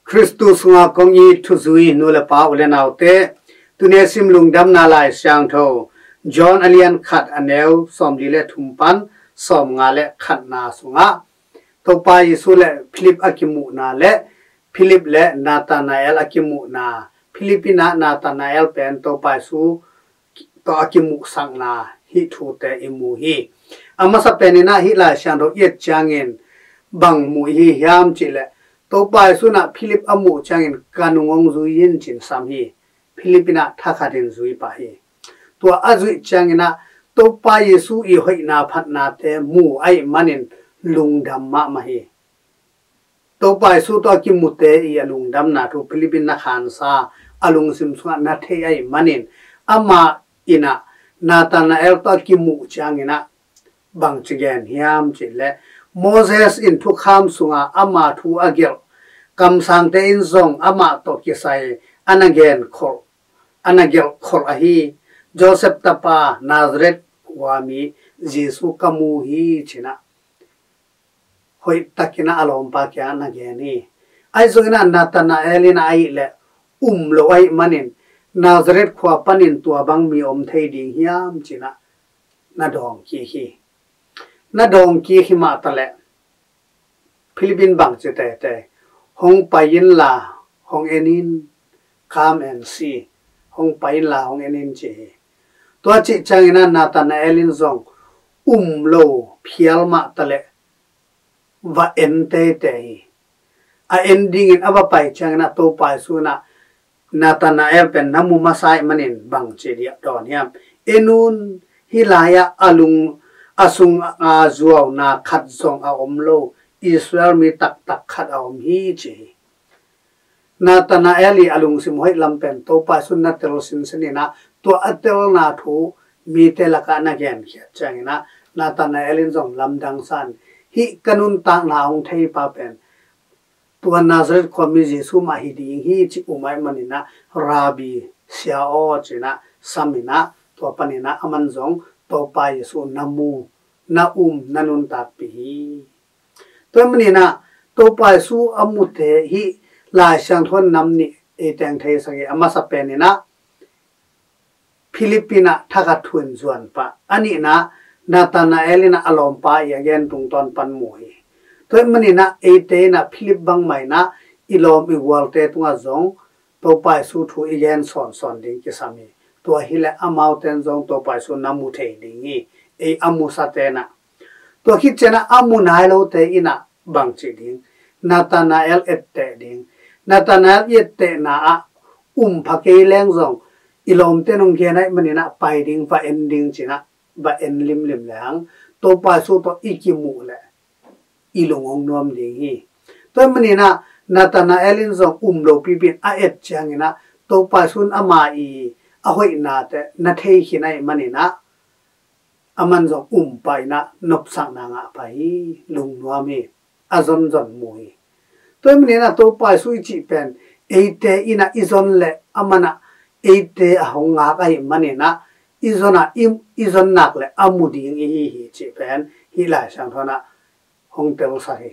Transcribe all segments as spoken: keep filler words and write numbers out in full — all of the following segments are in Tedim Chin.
Khristu sungah kong it thuzui nu le pa, u le naute, tuni a sim Lungdamna Lai Siangtho, John a lian khat, a neu sawmli le thum pan sawmnga le khatna sungah Topa Jesu le Philip a kimuhna le Philip le Nathanael a kimuhna, Philip in ah Nathanael pen Topa Jesu tawh a kimuhsakna hih thute i mu hi. A masa pen in ah hih Lai Siangtho i et ciangin bang mu i hi hiam cih leh, Topa Jesu in ah Philip a muh ciangin, "Ka nung hong zui in," ci-in sam hi. Philip in ah thakhatin zui pah hi. Tua a zuih ciangin ah Topa Jesu i hoihna phatnate mu ahih manin lungdam mahmah hi. Topa Jesu tawh a kimute i a lungdamna thu Philip in na khansa, a lungsim sungah na thei ahih manin, amah in ah Nathanael tawh a kimuh ciangin ah bangci gen hiam cih leh, Moses in thukham sungah ama thu a gelh, kamsangte in zong amah tawh kisai a na genkholh, a na gelhkholh ahi Joseph tapa, Nazareth khuami Jesu ka mu hi, ci-in ah hoihtakin ah a lawmpa kiangah na gen hi. Ahi zongin ah Nathanael in ah ahih leh um lo ahih manin, Nazareth khua panin tua bang mi om thei ding hiam, ci-in ah na dawng kik hi. Na dawng kik hi mah taleh, Philip in bangci tete, "Hong pai inla hong en in, come and see. Hong pai inla hong en in," ci hi. Tua cih ciangin ah Nathanael in zong um lo phial mah taleh va en teitei hi. A en dingin a va pai ciangin ah Topa Jesu in ah Nathanael pen na mu masa ahih manin bangci diah dawn hiam? "En un, hih lai-ah a lung, a sung a zuauna khat zong a om lo Israel mi taktak khat a om hi," ci hi. Nathanael i a lungsim hoih lam pen Topa Jesu in na tel sinsin in ah, tua a telna thu mite lakah na genkhiat ciangin ah Nathanael in zong lamdang sa-in, "Hih ka nuntakna hong theipa pen tua Nazareth khuami Jesu mah hi ding hi," ci um ahih manin ah, "Rabbi, Sia aw," ci-in ah sam in ah, tua panin ah aman zong Topa Jesu na mu, na um, na nuntakpih hi. Tua ahih manin ah Topa Jesu a mute hih Lai Siangtho in nam nih ei teng theisak hi. A masa pen in ah Philip in ah thakhat thu in zuan pah. A nihna, Nathanael in ah a lawmpa i a gen tungtawn pan mu hi. Tua ahih manin ah eite in ah Philip bangmah in ah i lawm i gualte tungah zong Topa Jesu thu i gen sawnsawn ding kisam hi. Tua hileh amaute in zong Topa Jesu na mu thei ding hi, ei a musate'n ah. Tua khit ciangin ah a mu nai lote in ah bangci ding? Nathanael etteh ding. Nathanael i ettehna ah um pha kei leng zong, i lawmte in hong gen ahih manin ah pai ding, va en ding ci-in ah va en limlim lehang, Topa Jesu tawh i kimuh leh i lung hong nuam ding hi. Tua ahih manin ah Nathanael in zong um lopipi in a et ciangin ah Topa Jesu in ama i a hoihnate na thei khin ahih manin ah aman zong um pah in ah nopsakna ngah pah hi, lungnuam hi, a zonzon mu hi. Tua ahih manin ah Topa Jesu i cih pen eite in ah i zon leh aman ah eite a hong ngak ahih manin ah i zon ah i, i zon nak leh a mu ding i hi hi cih pen hih Lai Siangtho in ah hong telsak hi.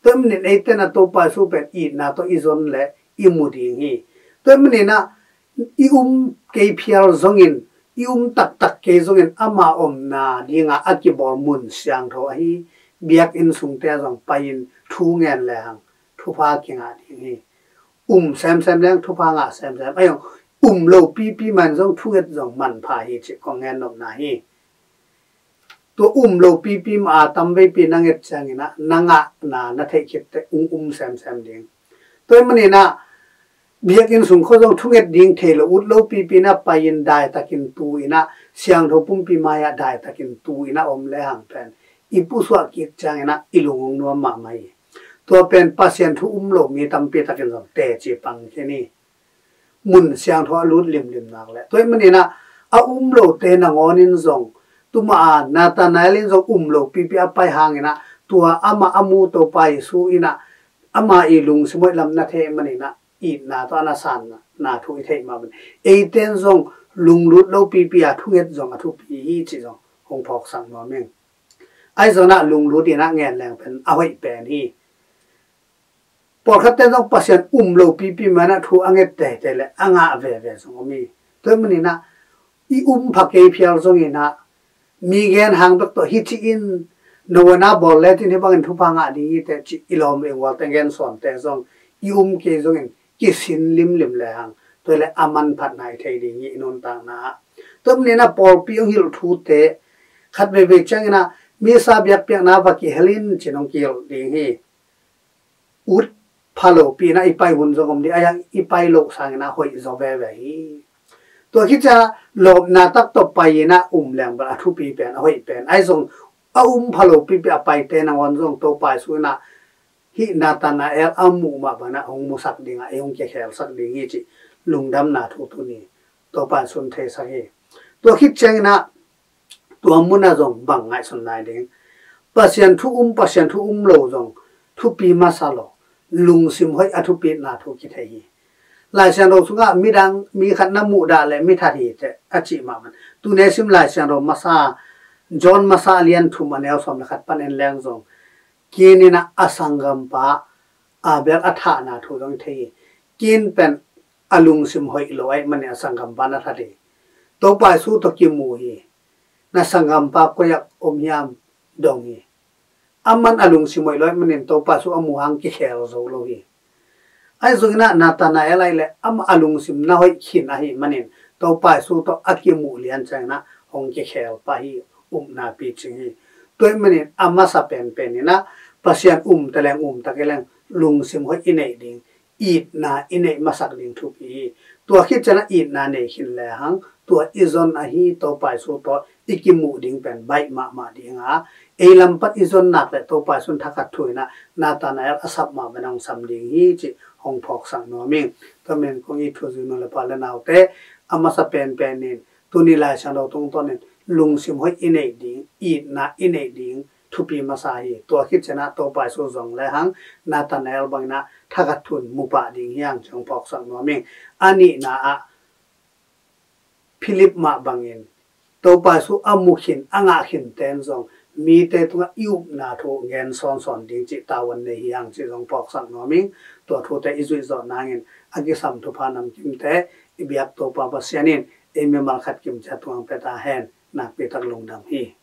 Tua ahih manin eite in ah Topa Jesu pen itna tawh i zon leh i mu ding hi. Tua ahih manin ah i um kei phial zongin, i um taktak kei zongin ama omna dingah a kibawl mun siangtho ahi biakinn sungte ah zong pai-in thu ngen lehang thupha kingah ding hi. Um semsem leng thupha ngah semsem. Ahi zong um lopipi mah in zong thunget zong manpha hi cih kong gen nopna hi. Tua um lopipi mah a tamveipi na nget ciangin ah na ngahna na theih khit teh ung um semsem ding. Tua ahih manin ah biakinn sung khawng zong thunget ding thei lo, ut lopipi in ah pai-in daitakin tu in ah, siangtho pumpi mai-ah daitakin tu in ah om lehang pen i pusuah kik ciangin ah i lung hong nuam mahmah hi. Tua pen Pasian thu um lo mi tampi takin zong teci pang khin hi. Mun siangtho a lut limlim nak leh. Tua ahih manin ah a um lote nangawn in zong, tuma a Nathanael in zong um lopipi a pai hangin ah tua amah a mu Topa Jesu in ah ama i lungsim hoih lam na thei manin ah itna tawh a na sanna thu i theih mah bangin eite in zong lunglut lopipi a thunget zong a thupi hi cih zong hong phawksak nuam ing. Ahi zongin ah lunglut in ah ngen leng pen a hoih pen hi. Pawlkhatte zong Pasian um lo pipi manah thu a nget teitei le a ngah veve zong om hi. Tua maninah i um pha kei phial zonginah mi gen hang bek tawh hih ci-in no na bawl le tin hih bangin thupha ngah ding hi teh cih i lawm i gualte gen sawnte zong i um kei zongin kisin limlim le hang tua le a manphatna i thei ding hi i nuntakna ah. Tua maninah pawlpi hong hilh thute khat veivei cianginah misa biakpiakna va kihel in cin hong kihilh ding hi. Ut pha lopi inah i pai hun zong om ding a, i pai loh sanginah hoih zaw veve hi. Tua khit ciah lawpna tak tawh pai inah um leng bel a thupi pen a hoih pen ahi zong a um pha lopi pi a paite nangawn zong Topa Jesu inah hih Nathanael a muh mah banah hong musak dingah ei hong kikhelsak ding hi cih lungdamna thu tuni Topa Jesu in theisak hi. Tua khit cianginah tua munah zong bang ngaihsun lai ding? Pasian thu um, Pasian thu um lo zong thupi masa lo, lungsim hoih a thupitna thu kithei hi. Laisiangtho sungah midang mi khat na muhdah le mithat hi teh a cih mah man. Tune sim Laisiangtho masa, John masa a lian thum a neu sawm le khat pan en leng zong Kain inah a sanggampa Abel a thahna thu zong thei hi. Kain pen a lungsim hoih lo aih manin a sanggampa na that hi. Topa Jesu tawh kimu hi. Na sanggampa koi ah om hiam dong hi. Aman a lungsim hoih lo aih manin Topa Jesu a muhang kikhel zo lo hi. Ahi zonginah Nathanael aih le ama a lungsim na hoih khin ahi manin Topa Jesu tawh a kimuh lian cianginah hong kikhel pah hi. Upna picing hi. Tua aih manin a masa penpen inah Pasian um teleng um tak ileng lungsim hoih i neih ding, itna i neih masak ding thupi hi. Tua khit cianah itna nei khin le hang tua i zon ahi Topa Jesu tawh i kimuh ding pen baih mahmah dinga ei lampat i zon nak le Topa Jesu in thakhat thu inah Nathanael a sap mah bana hong sam ding hi cih hong phawksak nuam ing. Tua manin kong it thuzui nu le pa le naute a masa penpen in tuni Laisiangtho tungtawnin lungsim hoih i neih ding, itna i neih ding thupi masa hi. Tua khit cianah Topa Jesu zong le hang Nathanael banginah thakhat thu in mu pah ding hi hang cih hong phawksak nuam ing. A nihna ah Philip mah bangin Topa Jesu a mu khin a ngah khin ten zong mite tungah i upna thu gen sawnsawn ding cih tavuan nei hi hang cih zong phawksak nuam ing. Tua thute i zuih zawh nangin a kisam thupha namkimte i biak Topa Pasian in ei mimal khat kimcia tungah pia ta hen. Nakpi tak lungdam hi.